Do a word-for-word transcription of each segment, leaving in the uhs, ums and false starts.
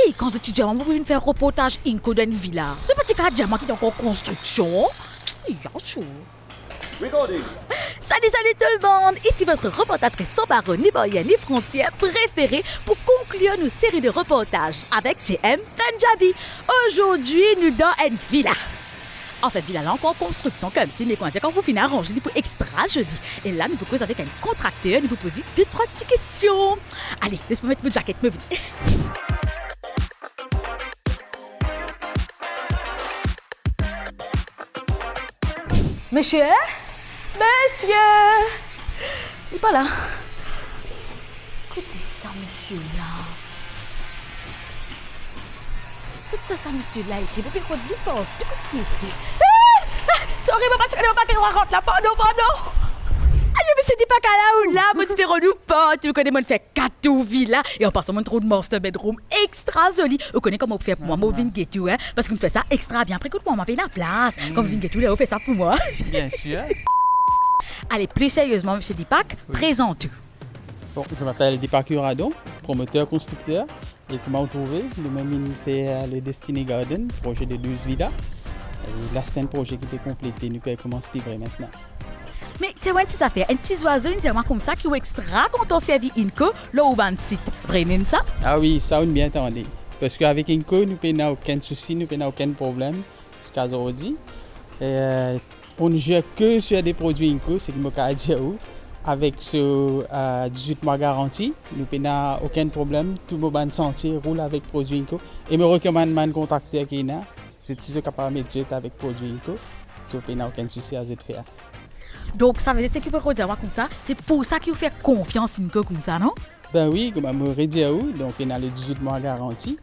E kan zot ti dir mwa mo pou vinn fer reportaz INCO dan enn vila, zot pa ti kapav dir mwa ki ena ankor konstriksion? Yacho. Recording. Salut, salut tout le monde! Ici votre reportatrice sans barreaux ni barrières ni frontières préférée pour conclure nos séries de reportages avec J M Punjabi. Aujourd'hui, nou dan enn vila. Anfin, vila la ankor an konstriksion koumsi, me kouma dir, kan pou finn aranze li pou extra zoli. E la, nou pou koz avek enn kontrakter, nou pou poz li de trwa ti kestion. Ale, les mwa met mo zaket, mo vini. Misie? Misie? Li pa la. Kote sa misie la? Kot sa, sa misie la ete? Mo pe rod li partou, kot li ete? Ah! Ah! Sorry, mo pa ti kone, mo pa kone rant la. Pardon, pardon. Ayo, misie Deepak, ala ou la, mo ti pe rod ou partou, kone mo fer kat tour vila. E an pasan, mo trouv master bedroom extra zoli. Ou kone kouma ou fer pou mwa, mo vinn get ou, hein, parski ou fer sa extra bien. Apre, ekout mwa, mo pena plas. Kouma ou vinn get ou, la ou fer sa pou mwa. Bien sûr. Ale, pli seriezman, misie Deepak, oui, prezant ou. Bon, je m'appelle Deepak Uradon, promoteur constructeur. E kouma ou trouve, nou mem inn fer le Destiny Garden, proze de douz vila. E la, se enn proze ki pe konplete, nou pe koumans livre aster. Me, ti enn ti zafer, enn ti zwazo inn dir mwa koumsa ki ou extra kontan servi INCO lor ou bann sit. Vre mem sa? Ah wi, sa ou'nn bien tande. Parski avek INCO, nou pena okenn sousi, nou pena okenn problem ziska zordi. E, euh, on ne gère que sur des produits INCO, seki mo kapav dir ou, avek so, euh, dizwit mwa garanti, nou pena okenn problem, tou mo bann santie roul avek produi INCO. E mo rekomann bann kontrakter ki ena, zot si zot kapav met zot avek produi INCO, zot pena okenn sousi a zot fer. Donk, savedir seki ou pe dir mwa koumsa, se pou sa ki ou fer konfians INCO koumsa, non? Ben wi, kouma mo redir ou, donk ena le dizwit mwa garanti.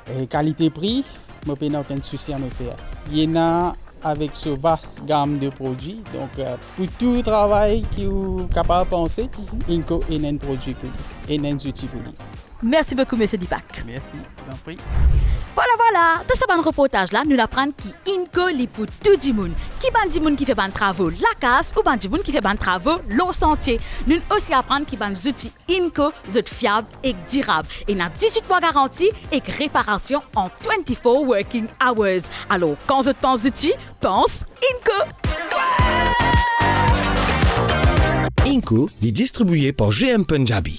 E kalite pri, mo pena okenn sousi a mo fer. Li ena avek so vas gam de produi, donk, euh, pou tou travay ki ou kapav panse, INCO ena enn produi pou li, ena enn zouti pou li. Mersi boukou, misie Deepak. Mersi, tanpri. Vwala, vwala. Dan sa bann reportaz la, nou'nn aprann ki INCO li pou tou dimoun. Ki bann dimoun ki fer bann travo lakaz ou bann dimoun ki fer bann travo lor santie. Nou'nn osi aprann ki bann zouti INCO zot fiab ek dirab. Ena dizwit mwa garanti ek reparasion an twenty-four working hours. Alor, kan zot pans zouti, pans INCO. INCO, li distribie par G M Punjabi.